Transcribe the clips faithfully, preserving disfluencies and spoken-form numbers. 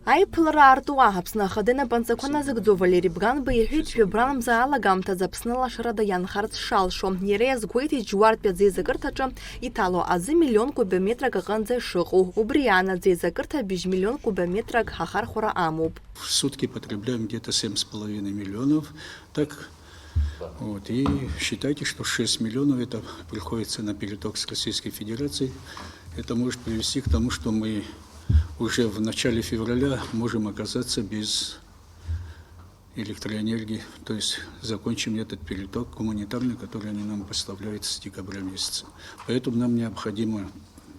Аиԥылара аартуа Аԥсны Ахада инапынҵақәа назыгӡо Валери Бганба иҳәеит, жәабран мза алагамҭазы Аԥсны лашарада иаанхарц шалшо. Иара иазгәеиҭеит, Џьуартәи аӡеизакырҭаҿы иҭало азы миллион кубометрак аҟынӡа ишыҟоу. Убри аан аӡеизакырҭа быжь миллион кубометрак ахархәара амоуп. В сутки потребляем где-то семь с половиной миллионов. Так, вот, и считайте, что шесть миллионов это приходится на переток с Российской Федерацией. Это может привести к тому, что мы уже в начале февраля можем оказаться без электроэнергии, то есть закончим этот переток гуманитарный, который они нам поставляют с декабря месяца. Поэтому нам необходимо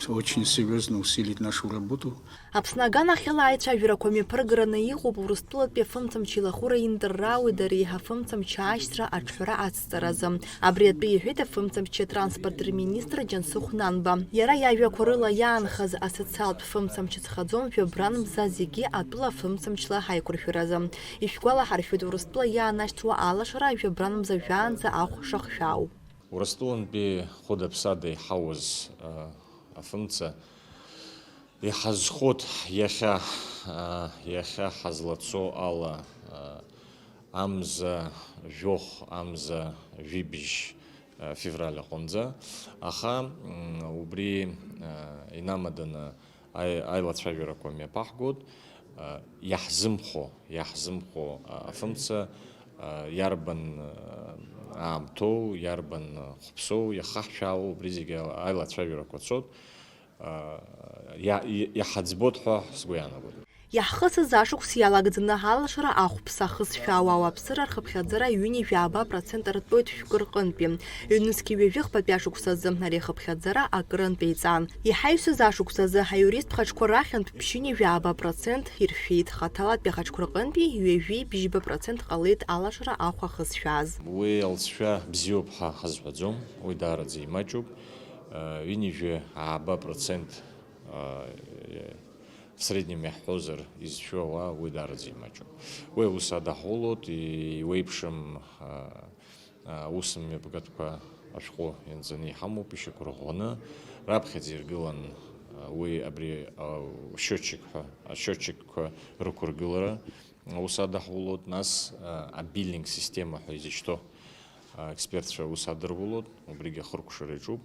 очень серьезно усилить нашу работу. Аԥсны аганахьала аицәажәарақәа мҩаԥыргараны иҟоуп Урыстәылатәи афымцамч илахәыра индырраа уи дара еиҳа афымцамч аашьҭра аҿҳәара ацҵаразы. Абри атәы иҳәеит афымцамч атранспорт рминистр Џьансыхә Нанба. Иара иажәақәа рыла иаанхаз асоциалтә фымцамч ҵхаӡом, жәабран мза зегьы атәыла афымцамчла ҳаиқәыршәаразы. Ишәгәалаҳаршәоит, Урыстәыла иаанашьҭуа алашара жәабран мза жәаанӡа ахә шахшәаау. Урыстәылантәи хәыда-ԥсада иҳауаз, а, афымца иҳазхоит иахьа, а, иахьа ҳазлацо ала, а, амза жәохә, амза жәибжь, а, февраль аҟынӡа. Аха, м, убри, а, инамаданы аи-, аилацәажәарақәа мҩаԥаҳгоит, а, иаҳзымхо, иаҳзымхо, а, афымца, а, иарбан, а, аамҭоу, иарбан, а, хәыԥсоу иахаҳшәаау, убри зегьы аилацәажәарақәа цоит, а, иа-, и-, иҳаӡбоит ҳәа сгәы иаанагоит. Иаҳхысыз ашықәс иалагӡаны ҳалшара ахәԥса ахысшәаауа ауааԥсыра рхыԥхьаӡара ҩынҩажәи ааба процент артәоит шәкы рҟынтәи. Ҩнызқьи ҩажәи хԥатәи ашықәсазы ари ахыԥхьаӡара акырынтә еиҵан. Иҳаҩсыз ашықәсазы аиуристтә хаҿқәа рахьынтә ԥшьынҩажәи ааба процент иршәеит, хаҭалатәи ахаҿқәа рҟынтәи ҩажәи бжьба процент ҟалеит алашара ахә ахысшәааз. Уи алҵшәа бзиоуп ҳәа ҳазҳәаӡом, уи даараӡа имаҷуп. Ҩынҩажәи ааба процент, в среднем иаҳҳәозар, изшәу ауаа уи даараӡа имаҷуп. Уи аус адаҳулоит, иуеиԥшым, а, аусмҩаԥгатәқәа ашәҟәы ианҵаны иҳамоуп, ишьақәырӷәӷәаны, раԥхьаӡа иргылан, а, уи абри, а, счетчик ҳәа, ашьотчикқәа рықәыргылара аус адаҳулоит, нас, а, абиллинг система ҳәа изышьҭоу, а, експертцәа аус адырулоит, убригьы ахыркәшара иаҿуп.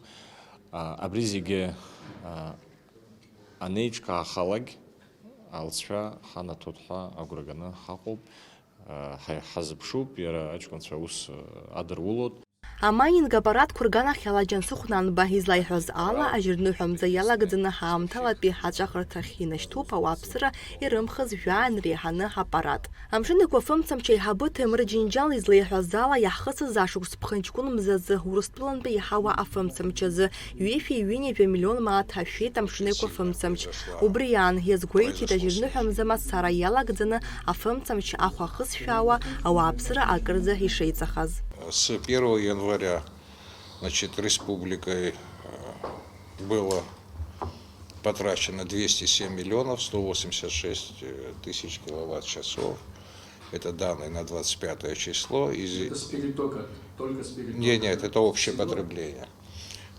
А, абри зегьы, а, анеиҿкаахалак, алҵшәа ҳанаҭоит ҳәа агәра ганы ҳаҟоуп. Ҳа-, ҳазыԥшуп, иара аҷкәынцәа аус адырулоит. Амайнинг аппаратқәа рганахьала Џьансыхә Нанба излаиҳәаз ала, ажьырныҳәа мза иалагӡаны ҳаамҭалатәи ҳаҵәахырҭахь инашьҭуп ауааԥсыра ирымхыз жәаан реиҳаны ҳаппарат. Амшын Еиқәа афымцамч аиҳабы Ҭемыр Џьынџьал излеиҳәаз ала, иаҳхысыз ашықәс ԥхынҷкәын мзазы Урыстәылантәи иҳауа афымцамч азы ҩышәи ҩынҩажәи миллион мааҭ ҳашәеит Амшын Еиқәа афымцамч. Убри аан, иазгәеиҭеит ажьырныҳәа мза мацара иалагӡаны афымцамч ахә ахысшәаауа ауааԥсыра акырӡа ишеиҵахаз. С первого января, значит, республикой, э, было потрачено двести семь миллионов сто восемьдесят шесть тысяч киловатт-часов. Это данные на двадцать пятое число. Из... Это с перетока, только с перетока. Нет, нет, это общее потребление.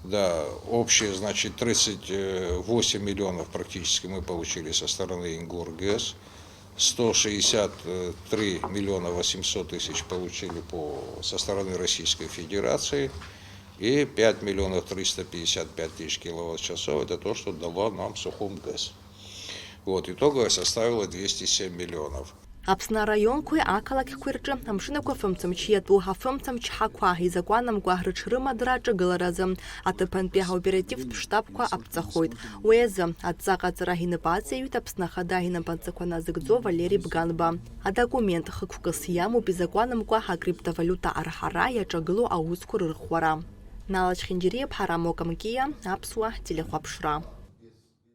Да, общее, значит, тридцать восемь миллионов практически мы получили со стороны Ингоргес, сто шестьдесят три миллиона восемьсот тысяч получили по, со стороны Российской Федерации, и пять миллионов триста пятьдесят пять тысяч киловатт-часов, это то, что дала нам Сухумгес. Вот, итоговое составило двести семь миллионов. Аԥсны араионқәеи ақалақьқәеи рҿы Амшын Еиқәа афымцамч иатәу афымцамч ҳақәа изакәанамкәа рыҽрымадара аҿагыларазы аҭыԥантәи аоперативтә штабқәа аԥҵахоит. Уи азы адҵа ҟаҵара инапы аҵаҩит Аԥсны Ахада инапынҵақәа назыгӡо Валери Бганба. Адокумент хықәкыс иамоуп изакәанамкәа акриптовалиута арҳара иаҿагылоу аусқәа рырӷәӷәара. Нала Чхинџьариа-ԥҳа, Рамо Камкиа, Аԥсуа телехәаԥшра.